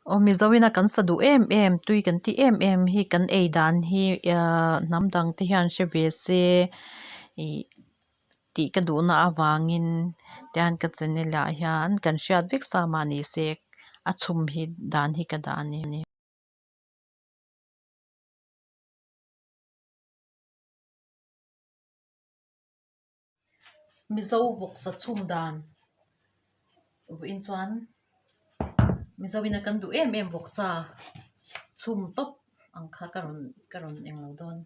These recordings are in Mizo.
Aw Mizoina kan sa duh em em tui kan tih em em hi kan ei dan hi ahh hnam dang te hian hre ve se ih tih ka duhna avangin tihian ka channel ah hian kan hriat vek sa mah ni se a chhum hi dan hi ka dah a ni. Mizo vawksa chhum dan vawiin chuan Mizo ina kan duh em em vawksa chhum tawp ang kha ka rawn ka rawn englo dawn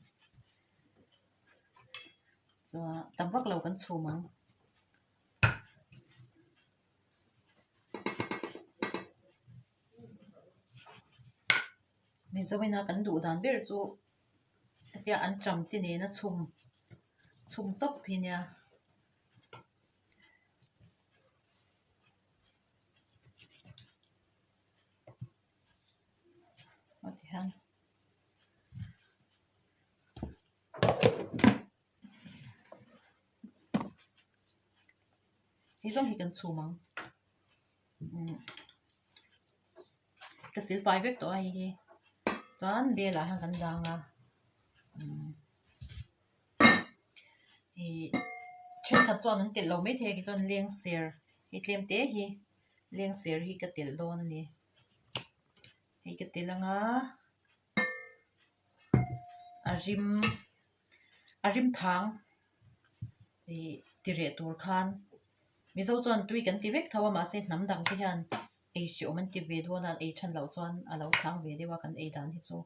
chuan tam vak lo kan chhum ang. Mizo ina kan duh dan ber chu hetia an ṭam te nena chhum chhum tawp hi nia. Aw tihian hei zawng hi kan chhum ang. Ka sil fai vek tawh a hei hi chuan bel ah hian kan dang a ih thenkhat chuan an telh lo maithei a tichuan leng ser hei tlem te hi leng ser hi ka telh dawn a ni hei ka telh ang a a rim a rim thang ih tireh tur khan Mizo chuan tui kan ti vek tho a mahse hnam dang te hian ei hreawm an ti ve dawn a ei than loh chuan a lo thang ve deuh a kan ei dan hi chu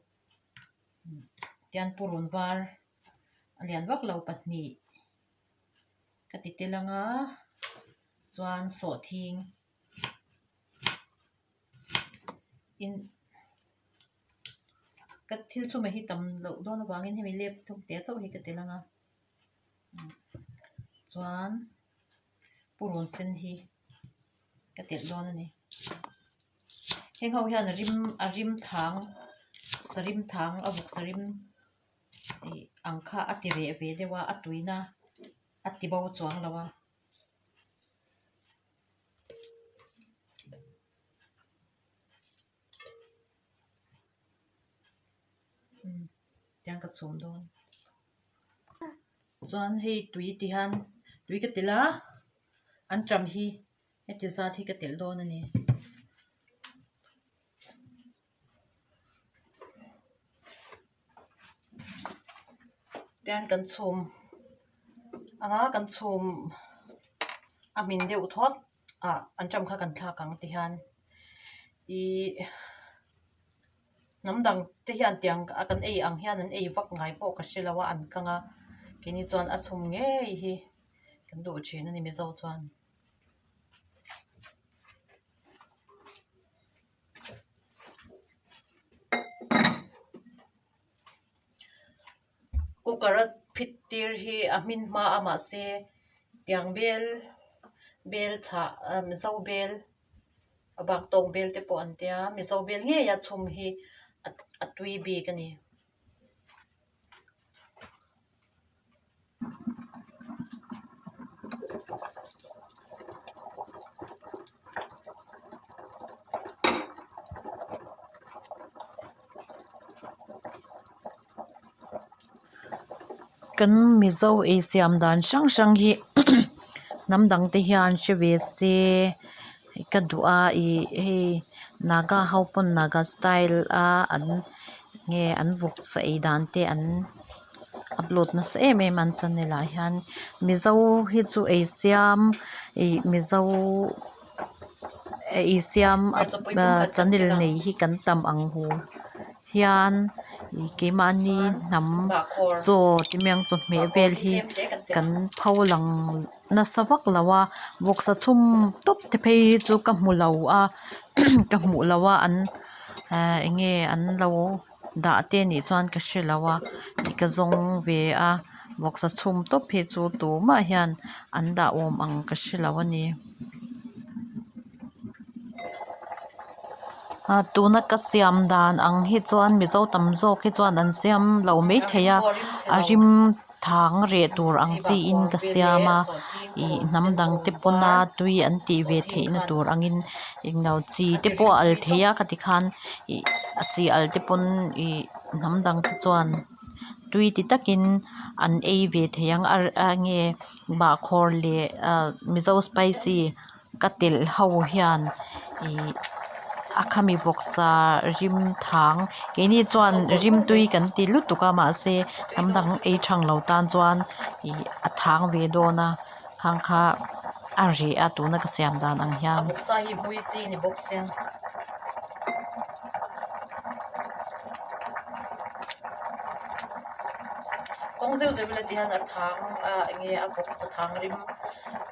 tian purun var a lian vak lo pahnih ka ti tel ang a chuan sawhthing in ka thil chhumah hi tam loh dawn avangin hemi lep thum te chauh hi ka tel ang a chuan purun sen hi ka telh dawn a ni heng ho hian a rim a rim thang sarim thang a vawk sarim ih ang kha a ti reh ve deuh a a tuina a ti bo chuang lo a. Tiang ka chhum dawn chuan hei tui ti hian tui ka telh a an ṭam hi heti zat hi ka telh dawn a ni. Tian kan chhum anga kan chhum a hmin deuh thawt ah an ṭam kha kan thlak ang ti hian ihh hnam dang te hian tiang a kan ei ang hian an ei vak ngai pawh ka hre lo a an kang a keini chuan a chhum ngei hi kan duh thin a ni mizo chuan. Cooker a phit tir hi a hmin hma a mahse tiang bel bel chhah mizo bel a bak tawk bel te pawh an tia mizo bel ngei a chhum hi a tui bik a ni. Kan mizo ei siam dan hrang hrang hi hnam dang te hian hre ve se ka duh a ih hei naga ho pawn naga style a an nge an vawk sa ei dan te an upload nasa em em a an channel ah hian mizo hi chu ei siam ih mizo ei siam channel nei hi kan tam ang hu hian ih keimahni hnam chaw ti mai ang chawhmeh vel hi kan pho lang nasa vak lo a vawksa chhum tawp te phei hi chu ka hmu lo a ka hmuh lo a an ehh eng nge an lo dah te nih chuan ka hre lo a ih ka zawng ve a vawksa chhum tawp hi chu tumah hian an dah awm ang ka hre lo a ni. Ah tuna ka siam dan ang hi chuan mizo tam zawk hi chuan an siam lo maithei a a rim. thang reh tur ang chi in ka siam a ih hnam dang te pawn a tui an tih ve theih na tur ang in englo chi te pawh a al thei a khati khan ih a chi al te pawn ih hnam dang te chuan tui ti takin an ei ve thei ang a enge bahkhawr leh ah mizo spicy ka telh ho hian ih a khami vawksa rim thang keini chuan rimtui kan ti lutuk a mahse hnam dang ei thang lo tan chuan ih a thang ve dawn a khang kha a reh a tuna ka siam dan ang hian.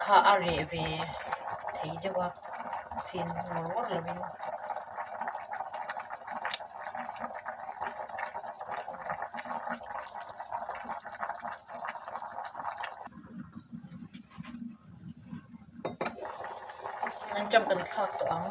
Kha a reh ve thei deuh a chhin ngawr ngawr lovin. An jump kan thlak tawh ang.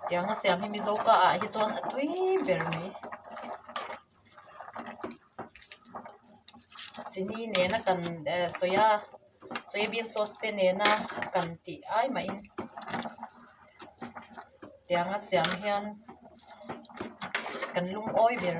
Tiang a siam hi Mizo ka ah hi chuan a tui ber mai. Chini nena kan eh soya soyabean sauce te nena kan tih ai mahin tiang a siam hian kan lungawi ber.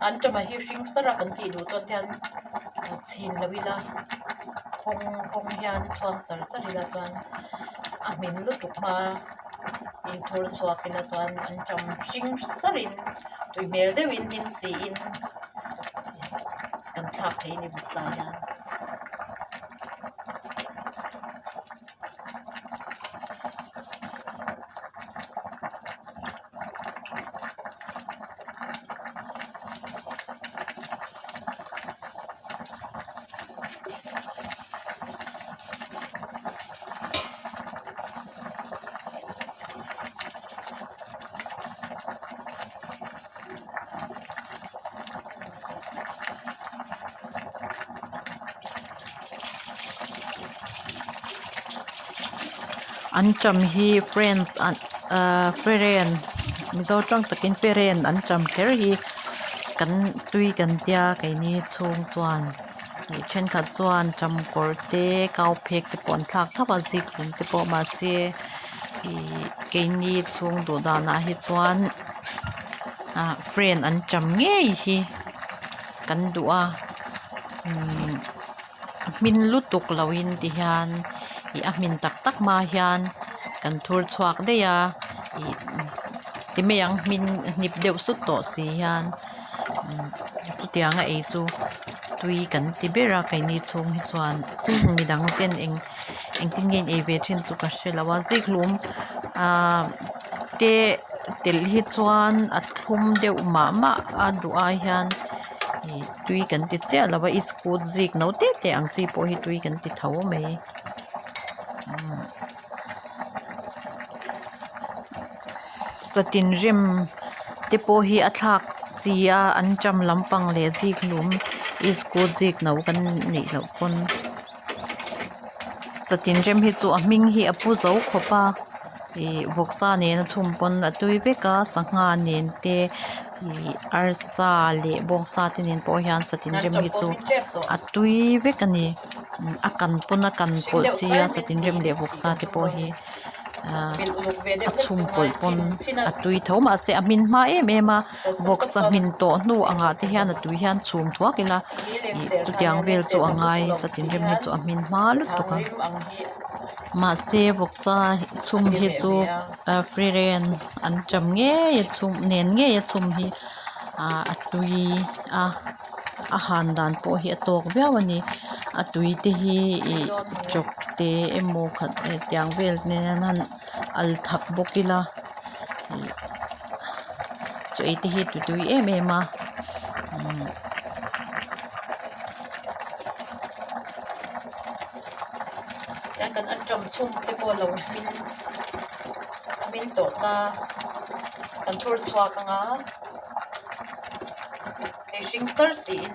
An tama hi hring sara kan tih duh chuan hian chhin lo ila hawng hawng hian chhuang char char ila chuan a hmin lutuk hma inthur chhuak ila chuan an tam hring sarin tui hmel deuhin hmin siin kan thlak thei a ni vawksa hian. Anṭam hi friends an ahh feren mizo tawng takin feren anṭam kher hi kan tui kan tia keini chhung chuan. Ih thenkhat chuan ṭam kawr te kau phek te pawh an thlak thap a zikhlum te pawh mahse ih keini chhung duh danah hi chuan ah friend anṭam ngei hi kan duh a umm a hmin lutuk loin ti hian ih a hmin tak tak hma hian kan thur chhuak daih a ih ti mai ang hmin hnip deuh sut tawh si hian chutianga ei chu tui kan ti ber a keini chhung hi chuan midang ten eng engtin nge an ei ve thin chu ka hre lo a zikhlum ahh te telh hi chuan a thlum deuh mah mah a duh ai hian ih tui kan ti chiah lo a iskut zik no te te ang chi pawh hi tui kan ti tho mai. Satin rem te pawh hi a thlak chi a an ṭam lampang leh zikhlum iskut zik no kan neih loh pawn satin rem hi chu a hming hi a pu zo khawp a ih vawksa nen a chhum pawn a tui vek a sangha nen te ih arsa leh bawngsa te nen pawh hian satin rem hi chu a tui vek a ni a kan pawn a kan pawlh chi a satin rem leh vawksa te pawh hi. Ahh a chhum pawlh pawn a tui tho mahse a hmin hma em em a vawksa hmin tawh hnu angah te hian a tui hian chhum thuak ila ih chutiang vel chu a ngai satin rem hi chu a hmin hma lutuk a mahse vawksa chhum hi chu ah friren an ṭam ngei a chhum nen ngei a chhum hi ah a tui a. A han dan pawh hi a tawk viau a ni a tui te hi ih chawk te emaw khat tiang vel nen hian han al thak bawk ila ih. Chaw ei te hi a tui em em a umm. Tiang kan anṭam chhum te pawh lo hmin hmin tawh ta kan thur chhuak ang a hei hring sar siin.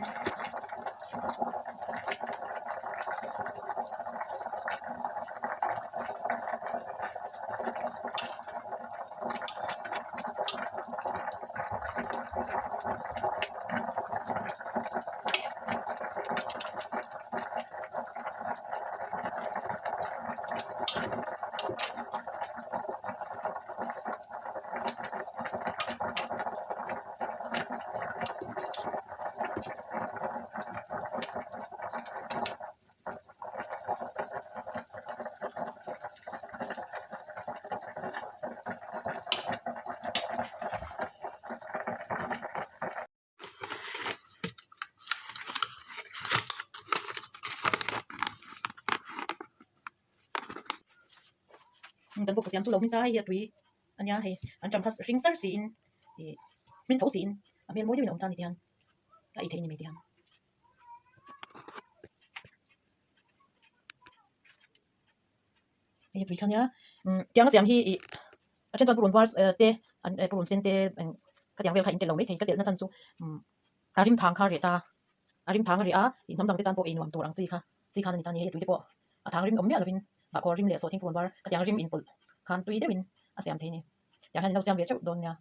Kan vawksa siam chu lo hmin ta hei hi a tui a nia hei an ṭam kha hring sar siin ih hmin tho siin a hmel mawi deuhin a awm ta a ni tihian a ei theih a ni mai tihian. Hei tui kha nia umm tiang a siam hi ih a then chuan purun var te an purun sen te eng khatiang vel kha in telh lo maithei ka telh na chan chu umm a rim thang kha a reh ta a rim thang a reh a ih hnam dang te tan pawh ei nuam tur ang chi kha chi khan a ni ta a ni hei a tui te pawh a thang rim awm miah lovin mahkaw rim leh sawhthing purun var khatiang rim inpawlh khan tui deuhin a siam thei a ni tiang hian in lo siam ve teuh dawn nia.